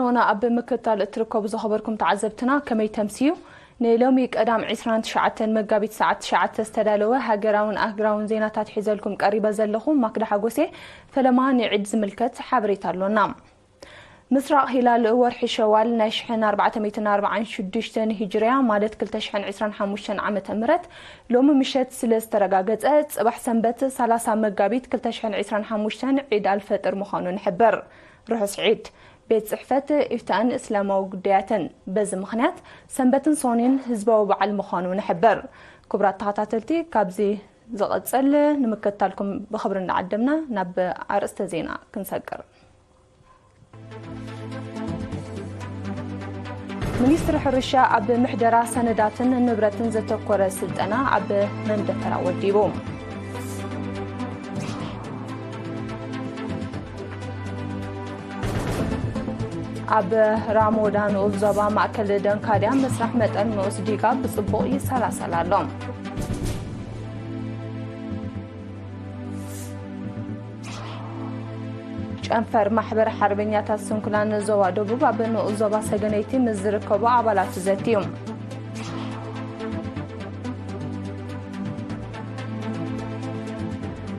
ዜና ኣብ ምክትታል እትርከቡ ዝኸበርኩም ተዓዘብትና ከመይ ተምስዩ? ንሎሚ ቀዳም ዕስራን ትሽዓተን መጋቢት ሰዓት ትሽዓተ ዝተዳለወ ሃገራውን ኣህግራውን ዜናታት ሒዘልኩም ቀሪበ ዘለኹ ማክዳ ሓጎሴ። ፈለማ ንዒድ ዝምልከት ሓበሬታ ኣሎና። ምስራቕ ሂላል ወርሒ ሸዋል ናይ ሽሕን ኣርባዕተ ሚእትን ኣርባዓን ሽዱሽተን ሂጅርያ ማለት ክልተ ሽሕን ዕስራን ሓሙሽተን ዓመተ ምህረት ሎሚ ምሸት ስለ ዝተረጋገጸ፣ ጽባሕ ሰንበት ሰላሳ መጋቢት ክልተ ሽሕን ዕስራን ሓሙሽተን ዒድ ኣልፈጥር ምዃኑ ንሕብር። ርሑስ ዒድ። ቤት ጽሕፈት ኢፍታእን እስላማዊ ጉዳያትን በዚ ምኽንያት ሰንበትን ሶኒን ህዝባዊ በዓል ምዃኑ ንሕብር። ክቡራት ተኸታተልቲ፣ ካብዚ ዝቐጽል ንምክትታልኩም ብኽብሪ እናዓደምና ናብ ኣርእስተ ዜና ክንሰግር። ሚኒስትሪ ሕርሻ ኣብ ምሕደራ ሰነዳትን ንብረትን ዘተኮረ ስልጠና ኣብ መንደፈራ ወዲቡ። ኣብ ራሞዳ ንኡስ ዞባ ማእከል ደንካልያ ምስራሕ መጠን ንኡስ ዲጋ ብጽቡቕ ይሰላሰል ኣሎ። ጨንፈር ማሕበር ሓርበኛታት ስንኩላን ዞባ ደቡብ ኣብ ንኡስ ዞባ ሰገነይቲ ምስ ዝርከቡ ኣባላቱ ዘትዩ።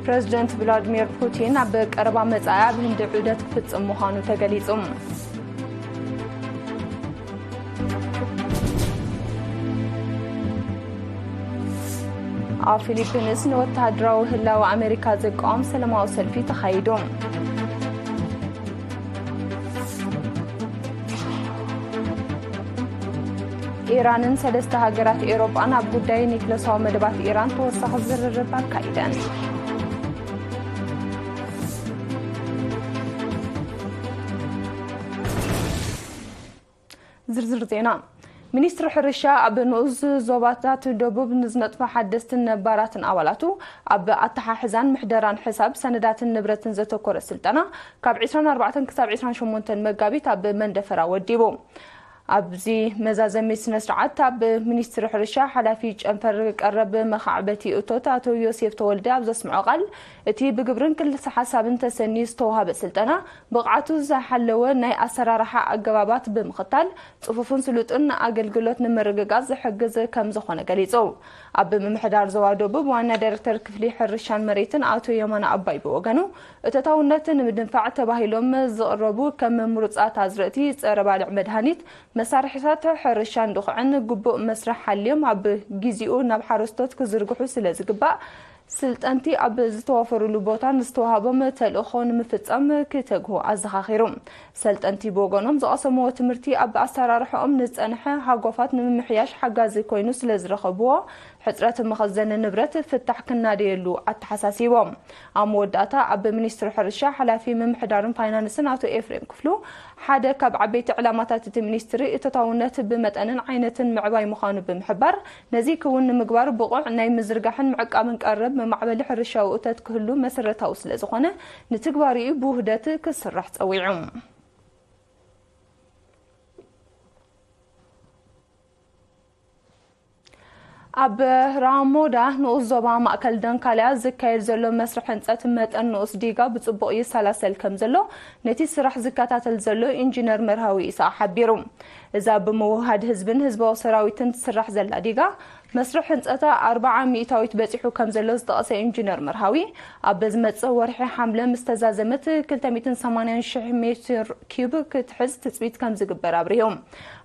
ፕረዚደንት ቭላድሚር ፑቲን ኣብ ቀረባ መጻኢ ኣብ ህንዲ ዑደት ክፍጽም ምዃኑ ተገሊጹ። ኣብ ፊሊፒንስ ንወተሃደራዊ ህላወ ኣሜሪካ ዝቃወም ሰላማዊ ሰልፊ ተኻይዱ። ኢራንን ሰለስተ ሃገራት ኤውሮጳን ኣብ ጉዳይ ኒክለሳዊ መደባት ኢራን ተወሳኺ ዝርርብ ኣካይደን። ዝርዝር ዜና። ሚኒስትሪ ሕርሻ ኣብ ንኡስ ዞባታት ደቡብ ንዝነጥፉ ሓደስትን ነባራትን ኣባላቱ ኣብ ኣተሓሕዛን ምሕደራን ሕሳብ ሰነዳትን ንብረትን ዘተኮረ ስልጠና ካብ ዕስራን ኣርባዕተን ክሳብ ዕስራን ሸሞንተን መጋቢት ኣብ መንደፈራ ወዲቡ። ኣብዚ መዛዘሚ ስነ ስርዓት ኣብ ሚኒስትሪ ሕርሻ ሓላፊ ጨንፈር ቀረብ መኻዕበቲ እቶት ኣቶ ዮሴፍ ተወልደ ኣብ ዘስምዖ ቃል፣ እቲ ብግብርን ክልሰ ሓሳብን ተሰንዩ ዝተዋሃበ ስልጠና ብቕዓቱ ዝሓለወ ናይ ኣሰራርሓ ኣገባባት ብምኽታል ጽፉፍን ስሉጥን ኣገልግሎት ንምርግጋጽ ዝሕግዝ ከም ዝኾነ ገሊጹ። ኣብ ምምሕዳር ዞባ ደቡብ ዋና ዳይሬክተር ክፍሊ ሕርሻን መሬትን ኣቶ የማነ ኣባይ ብወገኑ፣ እቶታውነት ንምድንፋዕ ተባሂሎም ዝቕረቡ ከም ምሩጻት ኣዝርእቲ፣ ጸረ ባልዕ መድሃኒት፣ መሳርሒታት ሕርሻን ድኹዕን ግቡእ መስርሕ ሓልዮም ኣብ ጊዜኡ ናብ ሓረስቶት ክዝርግሑ ስለ ዝግባእ፣ ስልጠንቲ ኣብ ዝተዋፈሩሉ ቦታ ንዝተዋህቦም ተልእኾ ንምፍጻም ክተግሁ ኣዘኻኺሩ። ሰልጠንቲ ብወገኖም ዝቐሰምዎ ትምህርቲ ኣብ ኣሰራርሓኦም ንዝጸንሐ ሃጓፋት ንምምሕያሽ ሓጋዚ ኮይኑ ስለ ዝረኸብዎ፣ ሕጽረት መኸዘኒ ንብረት ፍታሕ ክናደየሉ ኣተሓሳሲቦም። ኣብ መወዳእታ ኣብ ሚኒስትሪ ሕርሻ ሓላፊ ምምሕዳርን ፋይናንስን ኣቶ ኤፍሬም ክፍሉ፣ ሓደ ካብ ዓበይቲ ዕላማታት እቲ ሚኒስትሪ እቶታውነት ብመጠንን ዓይነትን ምዕባይ ምዃኑ ብምሕባር፣ ነዚ ክውን ንምግባር ብቑዕ ናይ ምዝርጋሕን ምዕቃብን ቀረብ መማዕበሊ ሕርሻዊ እቶት ክህሉ መሰረታዊ ስለ ዝኾነ፣ ንትግባሪኡ ብውህደት ክስራሕ ጸዊዑ። ኣብ ራሞዳ ንኡስ ዞባ ማእከል ደንካልያ ዝካየድ ዘሎ መስርሕ ህንጸት መጠን ንኡስ ዲጋ ብጽቡቕ ይሰላሰል ከም ዘሎ ነቲ ስራሕ ዝከታተል ዘሎ ኢንጂነር መርሃዊ ኢሳቕ ሓቢሩ። እዛ ብምውህሃድ ህዝብን ህዝባዊ ሰራዊትን ትስራሕ ዘላ ዲጋ መስርሕ ህንጸታ ኣርብዓ ሚእታዊት በጺሑ ከም ዘሎ ዝጠቐሰ ኢንጂነር መርሃዊ፣ ኣብ ዝመጽእ ወርሒ ሓምለ ምስ ተዛዘመት ክልተ ሚእትን ሰማንያን ሽሕ ሜትር ኪዩብ ክትሕዝ ትጽቢት ከም ዝግበር ኣብሪሁ።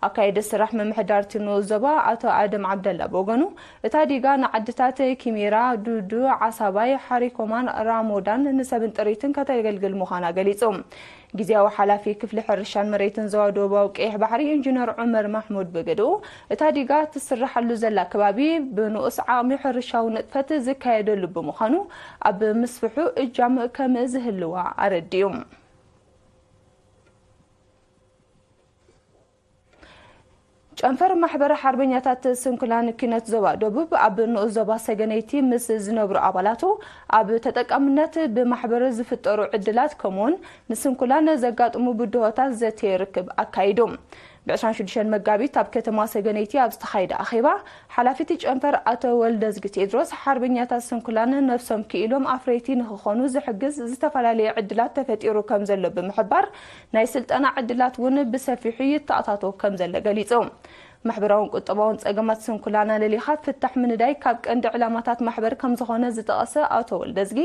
ኣካየዲ ስራሕ ምምሕዳር እቲ ንኡስ ዞባ ኣቶ ኣደም ዓብደላ ብወገኑ፣ እታ ዲጋ ንዓድታት ኪሚራ፣ ዱዱ፣ ዓሳባይ፣ ሓሪኮማን ራሞዳን ንሰብን ጥሪትን ከተገልግል ምዃና ገሊጹ። ግዝያዊ ሓላፊ ክፍሊ ሕርሻን መሬትን ዞባ ደቡባዊ ቀይሕ ባሕሪ ኢንጂነር ዑመር ማሕሙድ ብግድኡ፣ እታ ዲጋ ትስርሓሉ ዘላ ከባቢ ብንኡስ ዓቕሚ ሕርሻዊ ንጥፈት ዝካየደሉ ብምዃኑ፣ ኣብ ምስፍሑ እጃም ከም ዝህልዋ ኣረዲኡ። ጨንፈር ማሕበር ሓርበኛታት ስንኩላን ኪነት ዞባ ደቡብ ኣብ ንኡስ ዞባ ሰገነይቲ ምስ ዝነብሩ ኣባላቱ ኣብ ተጠቃምነት ብማሕበር ዝፍጠሩ ዕድላት ከምኡውን ንስንኩላን ዘጋጥሙ ብድሆታት ዘትየ ርክብ ኣካይዱ። ብ ዕስራን ሽዱሽተን መጋቢት ኣብ ከተማ ሰገነይቲ ኣብ ዝተኻየደ ኣኼባ፣ ሓላፊ እቲ ጨንፈር ኣቶ ወልደዝጊ ቴድሮስ፣ ሓርበኛታት ስንኩላን ነብሶም ክኢሎም ኣፍረይቲ ንክኾኑ ዝሕግዝ ዝተፈላለየ ዕድላት ተፈጢሩ ከም ዘሎ ብምሕባር፣ ናይ ስልጠና ዕድላት እውን ብሰፊሑ ይተኣታቶ ከም ዘሎ ገሊጹ። ማሕበራውን ቁጠባውን ጸገማት ስንኩላን ኣለሊኻ ፍታሕ ምንዳይ ካብ ቀንዲ ዕላማታት ማሕበር ከም ዝኾነ ዝጠቐሰ ኣቶ ወልደዝጊ፣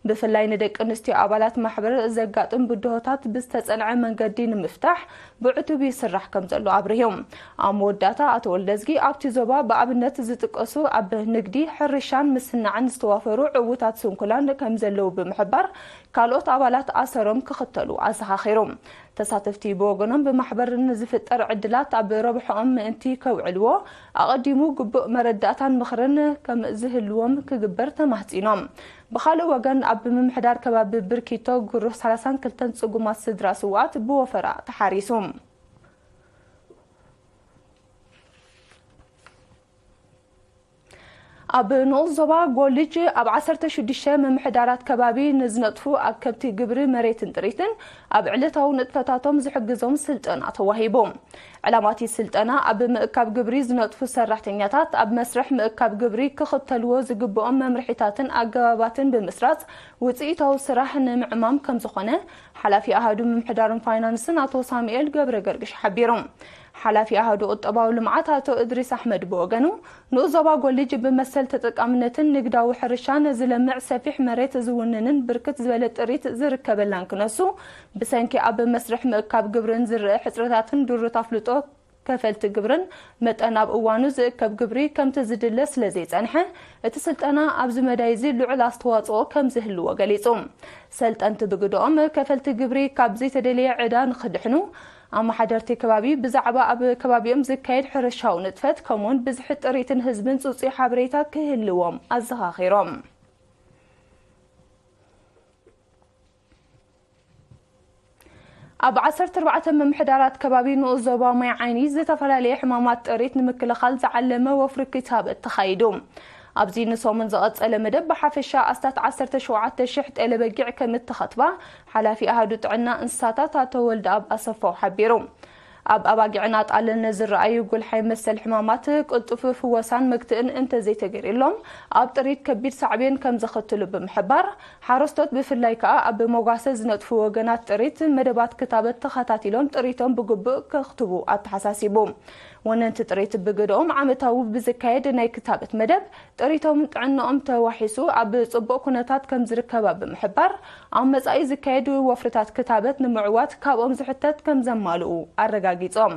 ብፍላይ ንደቂ ኣንስትዮ ኣባላት ማሕበር ዘጋጥም ብድሆታት ብዝተጸንዐ መንገዲ ንምፍታሕ ብዕቱብ ይስራሕ ከም ዘሎ ኣብሪሁ። ኣብ መወዳእታ ኣቶ ወልደዝጊ ኣብቲ ዞባ ብኣብነት ዝጥቀሱ ኣብ ንግዲ፣ ሕርሻን ምስናዕን ዝተዋፈሩ ዕዉታት ስንኩላን ከም ዘለዉ ብምሕባር፣ ካልኦት ኣባላት ኣሰሮም ክኽተሉ ኣዘኻኺሩ። ተሳተፍቲ ብወገኖም ብማሕበር ንዝፍጠር ዕድላት ኣብ ረብሕኦም ምእንቲ ከውዕልዎ ኣቐዲሙ ግቡእ መረዳእታን ምኽርን ከም ዝህልዎም ክግበር ተማህጺኖም። ብኻልእ ወገን ኣብ ምምሕዳር ከባቢ ብርኪቶ ግሩህ ሰላሳን ክልተን ጽጉማት ስድራ ስውኣት ብወፈራ ተሓሪሱ። ኣብ ንኡስ ዞባ ጎልጅ ኣብ ዓሰርተ ሽዱሽተ ምምሕዳራት ከባቢ ንዝነጥፉ ኣከብቲ ግብሪ መሬትን ጥሪትን ኣብ ዕለታዊ ንጥፈታቶም ዝሕግዞም ስልጠና ተዋሂቡ። ዕላማ እቲ ስልጠና ኣብ ምእካብ ግብሪ ዝነጥፉ ሰራሕተኛታት ኣብ መስርሕ ምእካብ ግብሪ ክኽተልዎ ዝግብኦም መምርሒታትን ኣገባባትን ብምስራጽ ውፅኢታዊ ስራሕ ንምዕማም ከም ዝኾነ ሓላፊ ኣሃዱ ምምሕዳርን ፋይናንስን ኣቶ ሳሙኤል ገብረ ገርግሽ ሓቢሩ። ሓላፊ ኣሃዱ ቁጠባዊ ልምዓት ኣቶ እድሪስ ኣሕመድ ብወገኑ፣ ንኡስ ዞባ ጎልጅ ብመሰል ተጠቃምነትን ንግዳዊ ሕርሻን ዝለምዕ ሰፊሕ መሬት ዝውንንን ብርክት ዝበለ ጥሪት ዝርከበላን ክነሱ፣ ብሰንኪ ኣብ መስርሕ ምእካብ ግብርን ዝረአ ሕጽረታትን ድሩት ኣፍልጦ ከፈልቲ ግብርን መጠን ኣብ እዋኑ ዝእከብ ግብሪ ከምቲ ዝድለ ስለ ዘይጸንሐ፣ እቲ ስልጠና ኣብዚ መዳይ እዚ ልዑል ኣስተዋጽኦ ከም ዝህልዎ ገሊጹ። ሰልጠንቲ ብግደኦም፣ ከፈልቲ ግብሪ ካብ ዘይተደለየ ዕዳ ንኽድሕኑ፣ ኣመሓደርቲ ከባቢ ብዛዕባ ኣብ ከባቢኦም ዝካየድ ሕርሻዊ ንጥፈት ከምኡውን ብዝሒ ጥሪትን ህዝብን ጽጹይ ሓበሬታ ክህልዎም ኣዘኻኺሮም። ኣብ ዓሰርተ ኣርባዕተ ምምሕዳራት ከባቢ ንኡስ ዞባ ማይ ዓይኒ ዝተፈላለየ ሕማማት ጥሪት ንምክልኻል ዝዓለመ ወፍሪ ክታበት ተኻይዱ። ኣብዚ ንሰሙን ዝቐጸለ መደብ ብሓፈሻ ኣስታት ዓሰርተ ሸውዓተ ሽሕ ጤለ በጊዕ ከም እተኸትባ ሓላፊ ኣሃዱ ጥዕና እንስሳታት ኣቶ ወልደኣብ ኣሰፋው ሓቢሩ። ኣብ ኣባጊዕን ኣጣልን ዝረኣዩ ጉልሓይ መሰል ሕማማት ቅልጡፍ ፍወሳን መግትእን እንተዘይተገይሩሎም ኣብ ጥሪት ከቢድ ሳዕቤን ከም ዘኸትሉ ብምሕባር፣ ሓረስቶት ብፍላይ ከኣ ኣብ መጓሰ ዝነጥፉ ወገናት ጥሪት መደባት ክታበት ተኸታቲሎም ጥሪቶም ብግቡእ ከኽትቡ ኣተሓሳሲቡ። ወነንቲ ጥሪት ብግደኦም ዓመታዊ ብዝካየድ ናይ ክታበት መደብ ጥሪቶም ጥዕንኦም ተዋሒሱ ኣብ ጽቡቕ ኩነታት ከም ዝርከባ ብምሕባር፣ ኣብ መጻኢ ዝካየዱ ወፍርታት ክታበት ንምዕዋት ካብኦም ዝሕተት ከም ዘማልኡ ኣረጋጊጾም።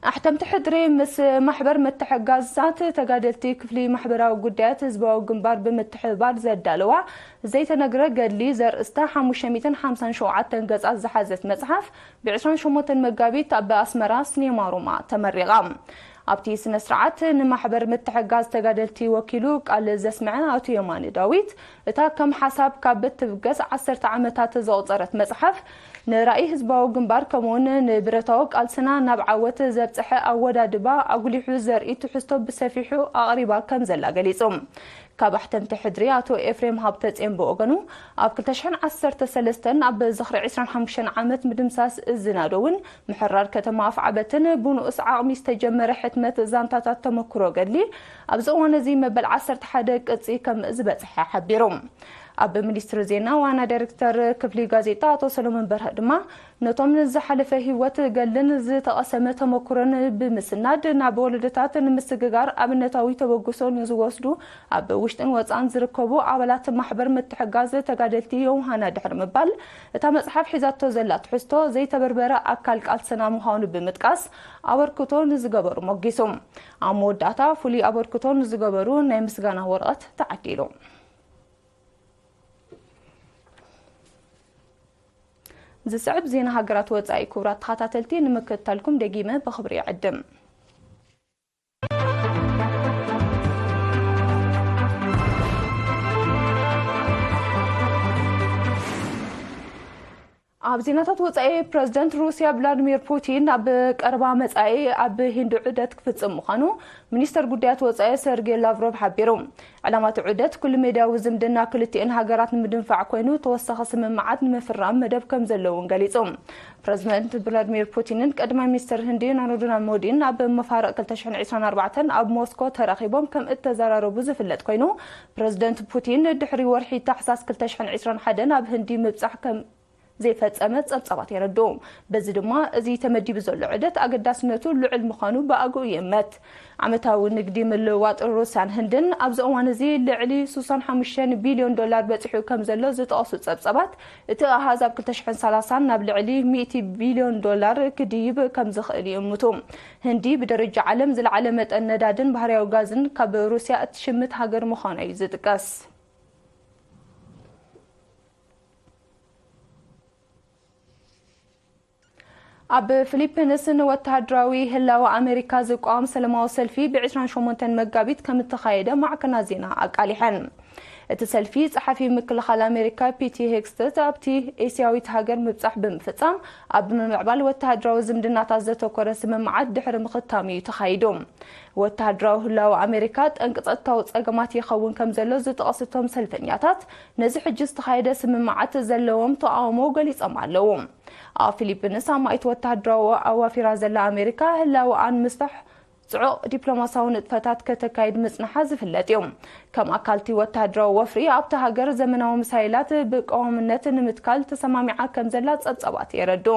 ኣሕተምቲ ሕድሪ ምስ ማሕበር ምትሕግጋዛት ተጋደልቲ ክፍሊ ማሕበራዊ ጉዳያት ህዝባዊ ግንባር ብምትሕብባር ዘዳለዋ ዘይተነግረ ገድሊ ዘርእስታ ሓሙሽተ ሚእትን ሓምሳን ሸውዓተን ገጻት ዝሓዘት መጽሓፍ ብ ዕስራን ሸሞንተን መጋቢት ኣብ ኣስመራ ሲኔማ ሮማ ተመሪቓ። ኣብቲ ስነ ስርዓት ንማሕበር ምትሕግጋዝ ተጋደልቲ ወኪሉ ቃል ዘስምዐ ኣቶ የማነ ዳዊት፣ እታ ከም ሓሳብ ካብ እትብገስ ዓሰርተ ዓመታት ዘቑጸረት መጽሓፍ፣ ንራእይ ህዝባዊ ግንባር ከምኡውን ንብረታዊ ቃልስና ናብ ዓወት ዘብጽሐ ኣወዳድባ ኣጉሊሑ ዘርኢ ትሕዝቶ ብሰፊሑ ኣቕሪባ ከም ዘላ ገሊጹ። ካብ ኣሕተምቲ ሕድሪ ኣቶ ኤፍሬም ሃብተጽዮን ብወገኑ፣ ኣብ ክልተ ሽሕን ዓሰርተ ሰለስተን ኣብ ዝኽሪ ዕስራን ሓሙሽተን ዓመት ምድምሳስ እዚ ናዶ እውን ምሕራር ከተማ ኣፍዓበትን ብንኡስ ዓቕሚ ዝተጀመረ ሕትመት ዛንታታት ተመክሮ ገድሊ ኣብዚ እዋን እዚ መበል ዓሰርተ ሓደ ቅጺ ከም ዝበጽሐ ሓቢሩ። ኣብ ሚኒስትሪ ዜና ዋና ዳይሬክተር ክፍሊ ጋዜጣ ኣቶ ሰሎሞን በርሀ ድማ፣ ነቶም ንዝሓለፈ ህይወት ገድልን ዝተቐሰመ ተመክሮን ብምስናድ ናብ ወለዶታት ንምስግጋር ኣብነታዊ ተበግሶ ንዝወስዱ ኣብ ውሽጥን ወጻእን ዝርከቡ ኣባላት ማሕበር ምትሕጋዝ ተጋደልቲ ዮውሃና ድሕሪ ምባል፣ እታ መጽሓፍ ሒዛቶ ዘላ ትሕዝቶ ዘይተበርበረ ኣካል ቃልስና ምዃኑ ብምጥቃስ፣ ኣበርክቶ ንዝገበሩ ሞጊሱ። ኣብ መወዳእታ ፍሉይ ኣበርክቶ ንዝገበሩ ናይ ምስጋና ወረቐት ተዓዲሉ። ዝስዕብ ዜና ሃገራት ወጻኢ ክቡራት ተኸታተልቲ ንምክትታልኩም ደጊመ ብኽብሪ ይዕድም። ኣብ ዜናታት ወጻኢ፣ ፕረዚደንት ሩስያ ቭላድሚር ፑቲን ኣብ ቀረባ መጻኢ ኣብ ሂንዲ ዑደት ክፍጽም ምዃኑ ሚኒስተር ጉዳያት ወጻኢ ሰርጌይ ላቭሮቭ ሓቢሩ። ዕላማ እቲ ዑደት ኩሉ ሜድያዊ ዝምድና ክልቲኤን ሃገራት ንምድንፋዕ ኮይኑ፣ ተወሳኺ ስምምዓት ንምፍራም መደብ ከም ዘሎ እውን ገሊጹ። ፕረዚደንት ቭላድሚር ፑቲንን ቀዳማይ ሚኒስተር ህንዲ ናሬንድራ ሞዲን ኣብ መፋርቕ ክልተ ሽሕን ዕስራን ኣርባዕተን ኣብ ሞስኮ ተራኺቦም ከም እተዘራረቡ ዝፍለጥ ኮይኑ፣ ፕረዚደንት ፑቲን ድሕሪ ወርሒ ታሕሳስ ክልተ ሽሕን ዕስራን ሓደን ኣብ ህንዲ ምብጻሕ ከም ዘይፈጸመ ጸብጻባት የረድኡ። በዚ ድማ እዚ ተመዲቡ ዘሎ ዑደት ኣገዳስነቱ ልዑል ምዃኑ ብኣግኡ ይእመት። ዓመታዊ ንግዲ ምልውዋጥ ሩስያን ህንድን ኣብዚ እዋን እዚ ልዕሊ ስሳን ሓሙሽተን ቢልዮን ዶላር በጺሑ ከም ዘሎ ዝጠቐሱ ጸብጻባት፣ እቲ ኣሃዝ ኣብ ክልተ ሽሕን ሰላሳን ናብ ልዕሊ ሚእቲ ቢልዮን ዶላር ክድይብ ከም ዝኽእል ይእምቱ። ህንዲ ብደረጃ ዓለም ዝለዓለ መጠን ነዳድን ባህርያዊ ጋዝን ካብ ሩስያ እትሽምት ሃገር ምዃና እዩ ዝጥቀስ። ኣብ ፊሊፒንስ ንወተሃደራዊ ህላወ ኣሜሪካ ዝቋወም ሰላማዊ ሰልፊ ብ ዕስራን ሸሞንተን መጋቢት ከም እተኻየደ ማዕከናት ዜና ኣቃሊሐን። እቲ ሰልፊ፣ ጸሓፊ ምክልኻል ኣሜሪካ ፒቲ ሄግሰት ኣብቲ ኤስያዊት ሃገር ምብጻሕ ብምፍጻም፣ ኣብ ምምዕባል ወተሃደራዊ ዝምድናታት ዘተኮረ ስምምዓት ድሕሪ ምኽታም እዩ ተኻይዱ። ወተሃደራዊ ህላወ ኣሜሪካ ጠንቂ ጸጥታዊ ጸገማት ይኸውን ከም ዘሎ ዝጠቐሱ እቶም ሰልፈኛታት፣ ነዚ ሕጂ ዝተኻየደ ስምምዓት ዘለዎም ተቓውሞ ገሊጾም ኣለዉ። ኣብ ፊሊፒንስ ኣማኢት ወተሃደራዊ ኣዋፊራ ዘላ ኣሜሪካ፣ ህላወኣ ንምስፋሕ ጽዑቕ ዲፕሎማሲያዊ ንጥፈታት ከተካይድ ምጽንሓ ዝፍለጥ እዩ። ከም ኣካል እቲ ወተሃደራዊ ወፍሪ፣ ኣብታ ሃገር ዘመናዊ ሚሳይላት ብቀዋምነት ንምትካል ተሰማሚዓ ከም ዘላ ጸብጻባት የረድኡ።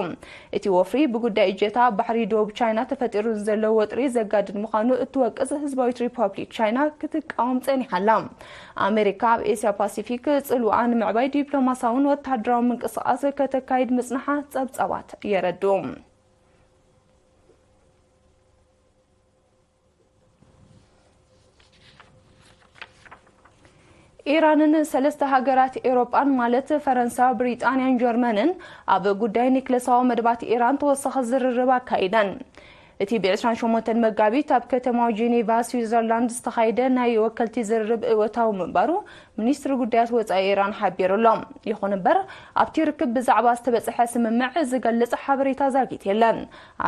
እቲ ወፍሪ ብጉዳይ እጀታ ኣብ ባሕሪ ደቡብ ቻይና ተፈጢሩ ንዘሎ ወጥሪ ዘጋድድ ምዃኑ እትወቅስ ህዝባዊት ሪፓብሊክ ቻይና ክትቃወም ጸኒሓ ኣላ። ኣሜሪካ ኣብ ኤስያ ፓሲፊክ ጽልዋኣ ንምዕባይ ዲፕሎማሲያውን ወተሃደራዊ ምንቅስቓስ ከተካይድ ምጽንሓ ጸብጻባት የረድኡ። ኢራንን ሰለስተ ሃገራት ኤውሮጳን፣ ማለት ፈረንሳ፣ ብሪጣንያን ጀርመንን፣ ኣብ ጉዳይ ኒክለሳዊ መደባት ኢራን ተወሳኺ ዝርርብ ኣካይደን። እቲ ብ ዕስራን ሸሞንተን መጋቢት ኣብ ከተማ ጄኔቫ ስዊዘርላንድ ዝተኻየደ ናይ ወከልቲ ዝርርብ እወታዊ ምንባሩ ሚኒስትሪ ጉዳያት ወጻኢ ኢራን ሓቢሩ ኣሎ። ይኹን እምበር፣ ኣብቲ ርክብ ብዛዕባ ዝተበጽሐ ስምምዕ ዝገልጽ ሓበሬታ ዛጊት የለን።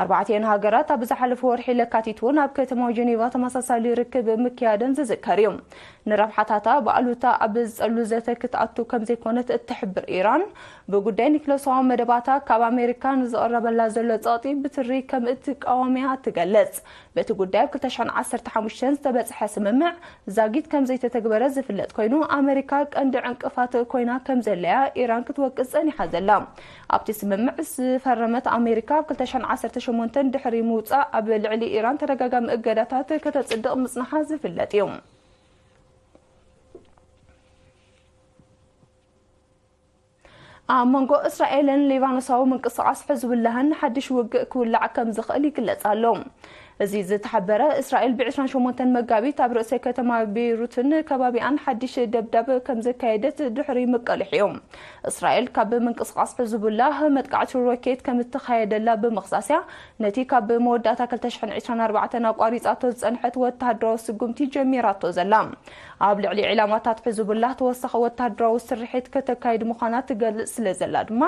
ኣርባዕቲኤን ሃገራት ኣብ ዝሓለፈ ወርሒ ለካቲት እውን ኣብ ከተማ ጄኔቫ ተመሳሳሊ ርክብ ምክያደን ዝዝከር እዩ። ንረብሓታታ ብኣሉታ ኣብ ዝጸሉ ዘተ ክትኣቱ ከም ዘይኮነት እትሕብር ኢራን፣ ብጉዳይ ኒክለሳዊ መደባታ ካብ ኣሜሪካ ንዝቐረበላ ዘሎ ጸቕጢ ብትሪ ከም እትቃወም እያ እትገልጽ። በቲ ጉዳይ ኣብ ክልተ ሽሕን ዓሰርተ ሓሙሽተን ዝተበጽሐ ስምምዕ ዛጊት ከም ዘይተተግበረ ዝፍለጥ ኮይኑ፣ ኣመሪካ ቀንዲ ዕንቅፋት ኮይና ከም ዘለያ ኢራን ክትወቅስ ጸኒሓ ዘላ። ኣብቲ ስምምዕ ዝፈረመት ኣሜሪካ፣ ኣብ ክልተ ሽሕን ዓሰርተ ሸሞንተን ድሕሪ ምውጻእ ኣብ ልዕሊ ኢራን ተደጋጋሚ እገዳታት ከተጽድቕ ምጽንሓ ዝፍለጥ እዩ። ኣብ መንጎ እስራኤልን ሊባኖሳዊ ምንቅስቓስ ሕዝቡላህን ሓድሽ ውግእ ክውላዕ ከም ዝኽእል ይግለጽ ኣሎ። እዚ ዝተሓበረ፣ እስራኤል ብ ዕስራን ሸሞንተን መጋቢት ኣብ ርእሰ ከተማ ቤይሩትን ከባቢኣን ሓድሽ ደብዳብ ከም ዘካየደት ድሕሪ ምቅልሕ እዩ። እስራኤል ካብ ምንቅስቓስ ሕዝቡላህ መጥቃዕቲ ሮኬት ከም እተኻየደላ ብምኽሳስያ፣ ነቲ ካብ መወዳእታ ክልተ ሽሕን ዕስራን ኣርባዕተን ኣቋሪጻቶ ዝጸንሐት ወተሃደራዊ ስጉምቲ ጀሚራቶ ዘላ። ኣብ ልዕሊ ዒላማታት ሕዝቡላህ ተወሳኺ ወተሃደራዊ ስርሒት ከተካይድ ምዃና ትገልጽ ስለ ዘላ ድማ፣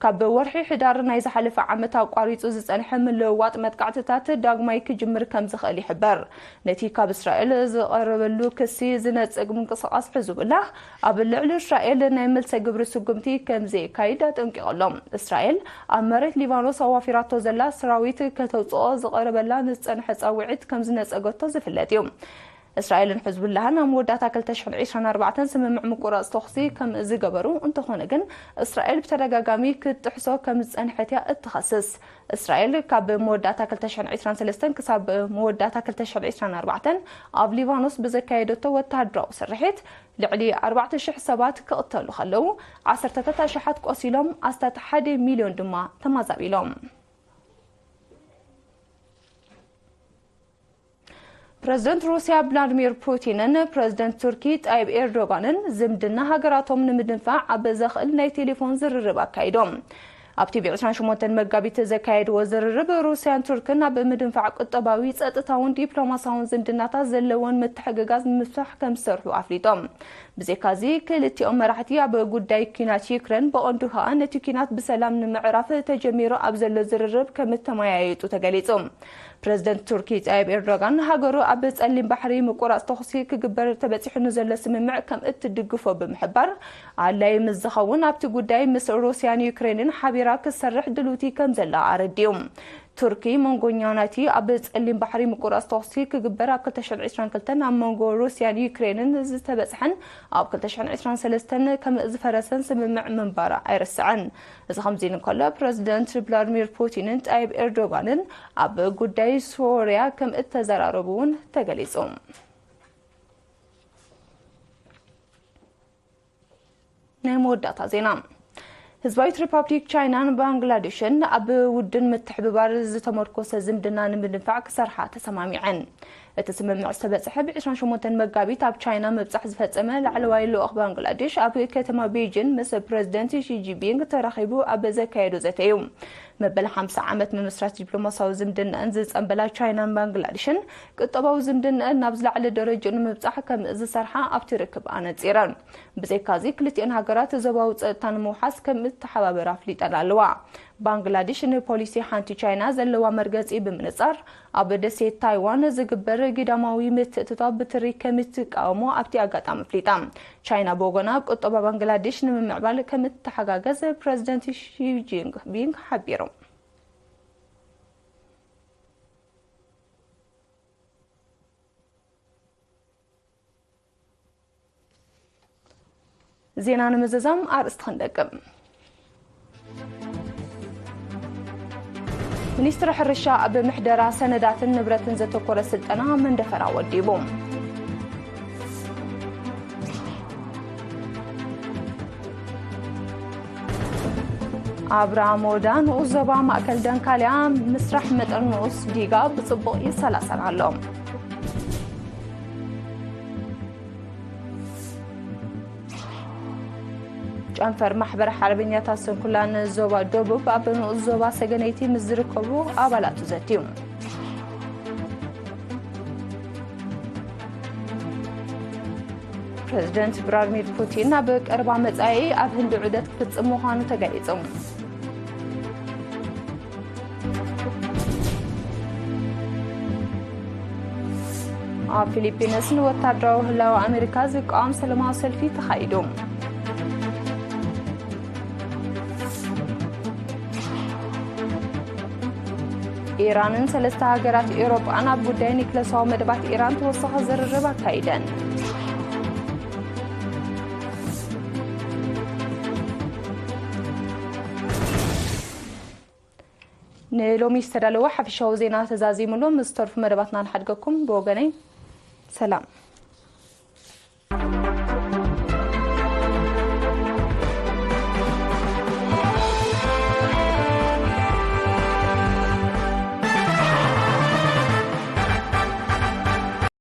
ካብ ወርሒ ሕዳር ናይ ዝሓለፈ ዓመት ኣቋሪጹ ዝጸንሐ ምልውዋጥ መጥቃዕትታት ዳግማይ ክጅምር ከም ዝኽእል ይሕበር። ነቲ ካብ እስራኤል ዝቐረበሉ ክሲ ዝነጽግ ምንቅስቓስ ሕዝቡላህ፣ ኣብ ልዕሊ እስራኤል ናይ መልሰ ግብሪ ስጉምቲ ከም ዘየካይድ ኣጠንቂቑ ኣሎ። እስራኤል ኣብ መሬት ሊባኖስ ኣዋፊራቶ ዘላ ሰራዊት ከተውጽኦ ዝቐረበላ ንዝጸንሐ ጻውዒት ከም ዝነጸገቶ ዝፍለጥ እዩ። እስራኤልን ሕዝቡላህን ኣብ መወዳእታ ክልተ ሽሕን ዕስራን ኣርባዕተን ስምምዕ ምቁራጽ ተኹሲ ከም ዝገበሩ፣ እንተኾነ ግን እስራኤል ብተደጋጋሚ ክትጥሕሶ ከም ዝጸንሐት እያ እትኸስስ። እስራኤል ካብ መወዳእታ ክልተ ሽሕን ዕስራን ሰለስተን ክሳብ መወዳእታ ክልተ ሽሕን ዕስራን ኣርባዕተን ኣብ ሊባኖስ ብዘካየደቶ ወተሃደራዊ ስርሒት፣ ልዕሊ ኣርባዕተ ሽሕ ሰባት ክቕተሉ ከለዉ፣ ዓሰርተታት ኣሽሓት ቆሲሎም፣ ኣስታት ሓደ ሚልዮን ድማ ተማዛቢሎም። ፕረዚደንት ሩስያ ቭላድሚር ፑቲንን ፕረዚደንት ቱርኪ ጣይብ ኤርዶጋንን ዝምድና ሃገራቶም ንምድንፋዕ ኣብ ዘኽእል ናይ ቴሌፎን ዝርርብ ኣካይዶም። ኣብቲ ብ ዕስራን ሸሞንተን መጋቢት ዘካየድዎ ዝርርብ፣ ሩስያን ቱርክን ኣብ ምድንፋዕ ቁጠባዊ፣ ጸጥታውን ዲፕሎማሲያውን ዝምድናታት ዘለወን ምትሕግጋዝ ንምስፋሕ ከም ዝሰርሑ ኣፍሊጦም። ብዘይካዚ፣ ክልቲኦም መራሕቲ ኣብ ጉዳይ ኲናት ዩክሬን፣ ብቐንዱ ከኣ ነቲ ኲናት ብሰላም ንምዕራፍ ተጀሚሩ ኣብ ዘሎ ዝርርብ ከም እተመያየጡ ተገሊጹ። ፕረዚደንት ቱርኪ ጣይብ ኤርዶጋን፣ ሃገሩ ኣብ ጸሊም ባሕሪ ምቁራጽ ተኹሲ ክግበር ተበጺሑ ንዘሎ ስምምዕ ከም እትድግፎ ብምሕባር፣ ኣድላዪ ምስ ዝኸውን ኣብቲ ጉዳይ ምስ ሩስያን ዩክሬንን ሓቢራ ክትሰርሕ ድልውቲ ከም ዘላ ኣረዲኡ። ቱርኪ መንጎኛ ናይቲ ኣብ ጸሊም ባሕሪ ምቁራጽ ተኹሲ ክግበር ኣብ ክልተ ሽሕን ዕስራን ክልተን ኣብ መንጎ ሩስያን ዩክሬንን ዝተበጽሐን ኣብ ክልተ ሽሕን ዕስራን ሰለስተን ከም ዝፈረሰን ስምምዕ ምንባራ ኣይርስዕን። እዚ ከምዚ ኢሉ እንከሎ፣ ፕረዚደንት ቭላድሚር ፑቲንን ጣይብ ኤርዶጋንን ኣብ ጉዳይ ሶርያ ከም እተዘራረቡ እውን ተገሊጹ። ናይ መወዳእታ ዜና። ህዝባዊት ሪፓብሊክ ቻይናን ባንግላዴሽን ኣብ ውድን ምትሕብባር ዝተመርኮሰ ዝምድና ንምድንፋዕ ክሰርሓ ተሰማሚዐን። እቲ ስምምዕ ዝተበጽሐ ብ ዕስራን ሸሞንተን መጋቢት ኣብ ቻይና ምብጻሕ ዝፈጸመ ላዕለዋይ ልኡኽ ባንግላዴሽ፣ ኣብ ከተማ ቤጂን ምስ ፕረዚደንት ሺ ጂንፒንግ ተራኺቡ ኣብ ዘካየዶ ዘተ እዩ። መበል ሓምሳ ዓመት ምምስራት ዲፕሎማሲያዊ ዝምድናን ዝጸንበላ ቻይናን ባንግላዴሽን፣ ቁጠባዊ ዝምድናን ናብ ዝለዓለ ደረጃ ንምብጻሕ ከም ዝሰርሓ ኣብቲ ርክብ ኣነጺረን። ብዘይካዚ፣ ክልቲኣን ሃገራት ዞባዊ ጸጥታ ንምውሓስ ከም እተሓባበራ ኣፍሊጠን ኣለዋ። ባንግላዴሽ ንፖሊሲ ሓንቲ ቻይና ዘለዋ መርገጺ ብምንጻር፣ ኣብ ደሴት ታይዋን ዝግበር ግዳማዊ ምትእትታው ብትሪ ከም እትቃወሞ ኣብቲ ኣጋጣሚ ኣፍሊጣ። ቻይና ብወገና፣ ቁጠባ ባንግላዴሽ ንምምዕባል ከም እትተሓጋገዝ ፕረዚደንት ሺ ጂንፒንግ ሓቢሩ። ዜና ንምዝዛም ኣርእስቲ ክንደግም። ሚኒስትሪ ሕርሻ ኣብ ምሕደራ ሰነዳትን ንብረትን ዘተኮረ ስልጠና መንደፈራ ወዲቡ። ኣብ ራሞዳ ንኡስ ዞባ ማእከል ደንካልያ ምስራሕ መጠን ንኡስ ዲጋ ብጽቡቕ ይሰላሰል ኣሎ። ጨንፈር ማሕበር ሓርበኛታት ስንኩላን ዞባ ደቡብ ኣብ ንኡስ ዞባ ሰገነይቲ ምስ ዝርከቡ ኣባላቱ ዘትዩ። ፕረዚደንት ቭላድሚር ፑቲን ኣብ ቀረባ መጻኢ ኣብ ህንዲ ዑደት ክፍጽም ምዃኑ ተገሊጹ። ኣብ ፊሊፒንስ ንወታደራዊ ህላወ ኣሜሪካ ዝቃወም ሰላማዊ ሰልፊ ተኻይዱ። ኢራንን ሰለስተ ሃገራት ኤውሮጳን ኣብ ጉዳይ ኒክለሳዊ መደባት ኢራን ተወሳኺ ዝርርብ ኣካይደን። ንሎሚ ዝተዳለወ ሓፈሻዊ ዜና ተዛዚሙሉ፣ ምስ ተርፉ መደባትና ንሓድገኩም። ብወገነይ ሰላም።